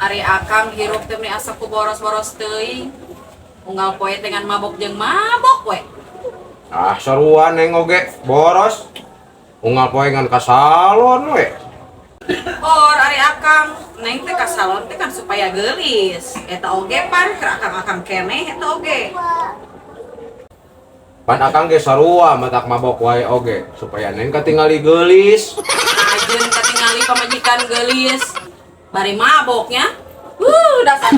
Ari akang hirup teh meni asa ku boros-boros teuing. Unggal poe dengan mabok jeung mabok we. Ah, sarua Neng oge boros. Unggal poe ngan ka salon we. Or ari akang, Neng teh ka salon teh kan supaya geulis. Eta oge pan keur akang-akang keneh eta oge. Pan akang ge sarua matak mabok wae oge supaya Neng katingali geulis. Ajeun katingali pamajikan geulis. Bari maboknya. Dasar.